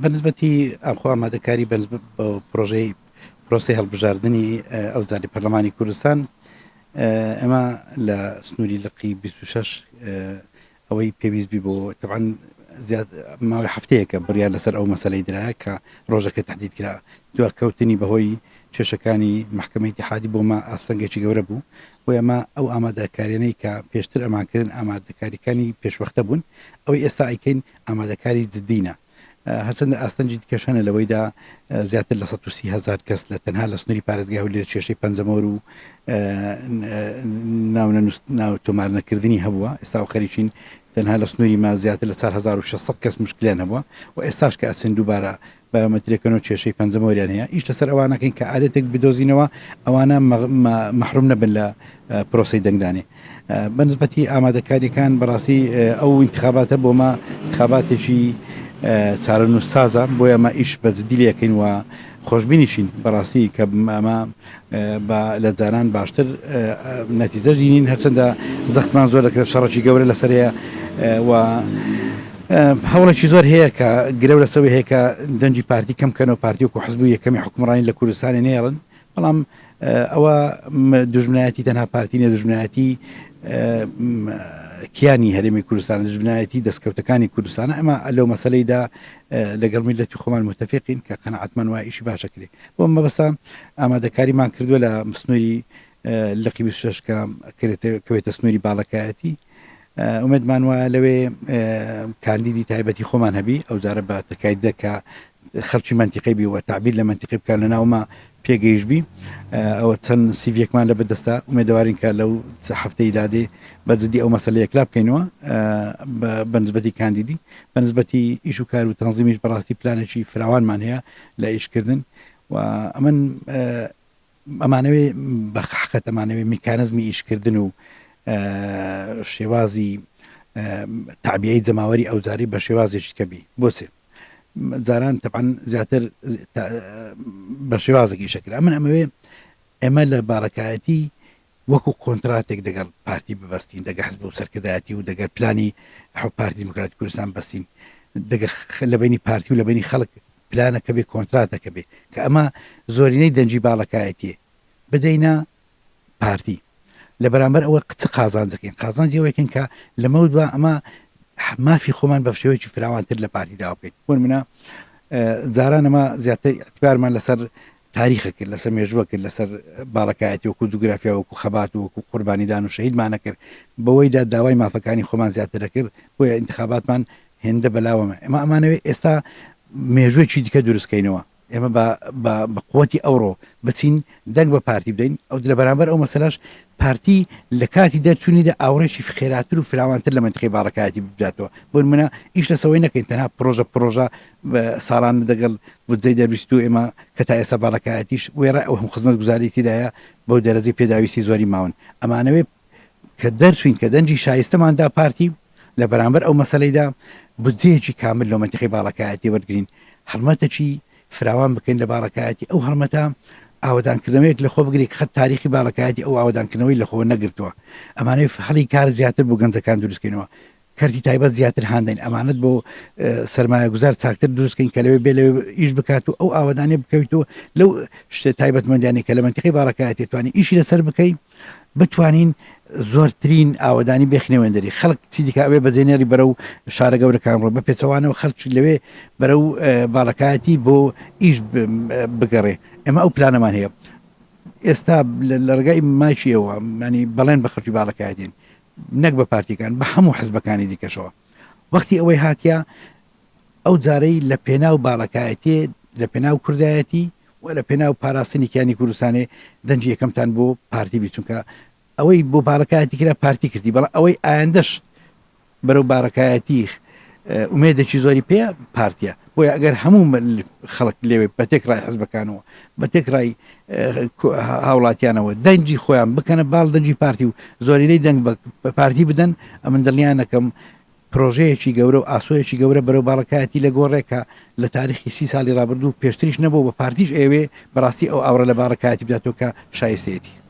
بەنسبەتی ئەخۆ ئامادەکاری بەنسبەت بۆ پرۆژەی پرۆسەی هەڵبژاردنی ئەو جاری پەرلەمانی کوردستان ئێمە لە سنووری لقی 26 ئەوەی پێویست بی بۆ تەبعەن زیاد ماوەی هەفتەیەکە بڕیار لەسەر ئەو مەسەلەی درا کە ڕۆژەکە تەحدید کرا دواکەوتنی بەهۆی کێشەکانی مەحکەمەی ئیتیحادی بۆ مە ئاستەنگێکی گەورە بوو بۆیە ئەمە ئەو ئامادەکاریانەی کە پێشتر ئەمان کردن ئامادەکاریەکانی پێشوەختە بوون ئەوەی ئێستا ئەیکەین ئامادەکاری جدینە هەرچەندە ئاستەنگی دیکەش هەنە لەوەیدا زیاتر لە 130 هەزار کەس لە تەنها لە سنووری پارێزگای هەولێر کێشەی پەنجەمۆر و ناو تۆمار نەکردنی هەبووە ئێستا و خەریکین تەنها لە سنووری ما زیاتر لە 4600 کەس مشکلیان هەبووە و ئێستاش کە ئەچن دووبارە بایۆمەتریەکەن و کێشەی پەنجەمۆریان هەیە ئیش لەسەر ئەوانەکەین کە ئالێتێک بدۆزینەوە ئەوانە مەحروم نەبن لە پرۆسەی دەنگدانێ بە نسبەتی ئامادەکاریەکان بەڕاستی ئەو ئینتخاباتە بۆ مە ئینتخاباتێکی چارەنووسسازە بۆیە ئەمە ئیش بە جدی لێکەین و خۆشبینیشین بەڕاستی کە ئەمە بە لە جاران باشتر نەتیجە دینین هەرچەندە زەختمان زۆر دەکرێت شەڕێکی گەورە لەسەر هەیە و هەوڵێکی زۆر هەیە کە گرەو لەسەوەی هەیە کە دەنگی پارتی کەم کەنەوە پارتی وەکو حزب یەکەمی حکومڕانی لە کوردستانی نێڵن بەڵام ئەوە دوژمنایەتی تەنها پارتی نیە دوژمنایەتی کیانی هەرێمی کوردستان دوژمنایەتی دەستکەوتەکانی کوردستانە ئەمە لەو مەسلەیدا لەگەڵ میلەتی خۆمان متفقین کە قەناعەتمان وایە ئیشی باشە کرێ بۆ مەبەستە ئامادەکاریمان کردووە لە سنووری لقی 26 کە کەوێتە سنووری باڵەکایەتی ئومێدمان وایە لەوێ کاندیدی تایبەتی خۆمان هەبی ئەو جارە بە تەکایدە کە خەڵکی مەنتیقەی بی و تەعبیر لە مەنتیقەی بکا لە ناوما پێگەیشت بی ئەوە چەند سیڤیەکمان لە بەدەستە ئومێدەوارین کە لەو هەفتەی دادێ بە جدی ئەو مەسەلە یەکلا بکەینەوە بە نسبەتی کاندیدی بە نسبەتی ئیش و کار و تەنزیمیش بەڕاستی پلانێکی فراوانمان هەیە لە ئیشکردن و ئەمن ئەمانەوێ بە حەقت ئەمانەوێ میکانزمی ئیشکردن و شێوازی تەعبیەی جەماوەری ئەوجارەی بە شێوازێکی کە بی بۆچێ جاران تەبعەن زیاتر بە شێوازێک ئیشە کرا من ئەمەوێ ئێمە لە باڵەکایەتی وەکو کۆنتراتێک دەگەڵ پارتی ببەستین دەگە حزب و سەرکردایەتی و دەگەر پلانی پارتی دیموکراتی کوردستان بەستین دەگە لە بینی پارتی و لە بینی خەڵک پلانەکە بێ کۆنتراتەکە بێ کە ئەمە زۆرینەی دەنگی باڵەکایەتیە بدەینە پارتی لە بەرامبەر ئەوە چ قازانجەکەین قازانجی ئەوەکەین کە لەمەودوا ئەمە مافی خۆمان بە شێوەیەکی فراوانتر لە پارتی داوا بکەین بۆ نمونە جاران ئەمە زیاتر اعتبارمان لەسەر تاریخە کرد لەسەر مێژووە کرد لەسەر باڵەکایەتی وەکو جوگرافیا وەکو خەبات و وەکو قوربانیدان و شەهیدمانە کرد بەوەیدا داوای مافەکانی خۆمان زیاتر دەکرد بۆیە انتخاباتمان هێندە بەلاوەمە ئێمە ئەمانەوێ ئێستا مێژوویەکی دیکە دروستکەینەوە ئێمە بە بە بە قوتی ئەوڕۆ بچین دەنگ بە پارتی بدەین ئەو لە بەرامبەر ئەو مەسەلەش پارتی لە کاتی دەرچوونیدا ئاوڕێکی خێراتر و فراوانتر لە مەنتیقەی باڵەکایەتی بداتەوە بۆ نمونە ئیش لەسەوەی نەکەین تەنها پرۆژە پرۆژە ساڵانە دەگەڵ بودجەی دەربیست و ئێمە کە تا ئێستا باڵەکایەتیش وێڕای ئەو هەموو خزمەتگوزاری تێدایە بەو دەرەجەی پێداویستی زۆری ماون ئەمانەوێ کە دەرچووین کە دەنگی شایستەمان دا پارتی لە بەرامبەر ئەو مەسەلەیدا بودجەیەکی کامل لۆ مەنتیقەی باڵەکایەتی وەرگرین هەڵمەتەکی فراوان بکەین لە باڵەکایەتی ئەو هەڵمەتە ئاوەدانکردنەوەیەک لەخۆ بگرێت کە قەت تاریخی باڵەکایەتی ئەو ئاوەدانکردنەوەی لەخۆ نەگرتووە ئەمانەوێ هەڵی کار زیاتر بۆ گەنجەکان دروستکەینەوە کەرتی تایبەت زیاتر هاندەین ئەمانەت بۆ سەرمایەگوزار چاکتر دروست کەین کە لەوێ بێ لەوێ ئیش بکات و ئەو ئاوەدانیە بکەویت و لەو شتە تایبەتمەندیانەی کە لە مەنتیقەی باڵەکایەتی توانی ئیشی لەسەر بکەی بتوانین زۆرترین ئاوەدانی بێخنە وێندەری خەڵک چی دیکە ئەوێ بەجێنێری بەرەو شارە گەورەکان ڕۆ بە پێچەوانەوە خەڵک لەوێ بەرەو باڵەکایەتی بۆ ئیش بگەڕێ ئێمە ئەو پلانەمان هەیە ئێستا لە ڕێگای مایکی ئێوە مانی بەڵێن بە خەڵکی باڵەکایەتین نەک بە پارتیەکان بە هەموو حزبەکانی دیکەشەوە وەختی ئەوەی هاتیە ئەو جارەی لە پێناو باڵەکایەتێ لە پێناو کوردایەتی و لە پێناو پاراستنی کیانی کوردستانێ دەنگی یەکەمتان بۆ پارتی بی چونکە ئەوەی بۆ باڵەکایەتی کرا پارتی کردی بەڵام ئەوەی ئایندەش بەرەو بارەکایەتی ئومێدێکی زۆری پێ پارتیە بۆیە ئەگەر هەموو خەڵک لێوێ بە تێکڕای حزبەکانەوە بە تێکڕای هاوڵاتیانەوە دەنگی خۆیان بکەنە باڵ دەنگی پارتی و زۆرینەی دەنگ بە پارتی بدەن ئەمن دڵنیانەکەم پرۆژەیەکی گەورە و ئاسۆیەکی گەورە بەرەو باڵەکایەتی لە گۆڕێکە لە تاریخی سی ساڵی ڕابردوو پێشتریش نەبوو بە پارتیش ئەوێ بەڕاستی ئەو ئاوڕە لە باڵەکایەتی بداتەوە کە شایستەیەتی.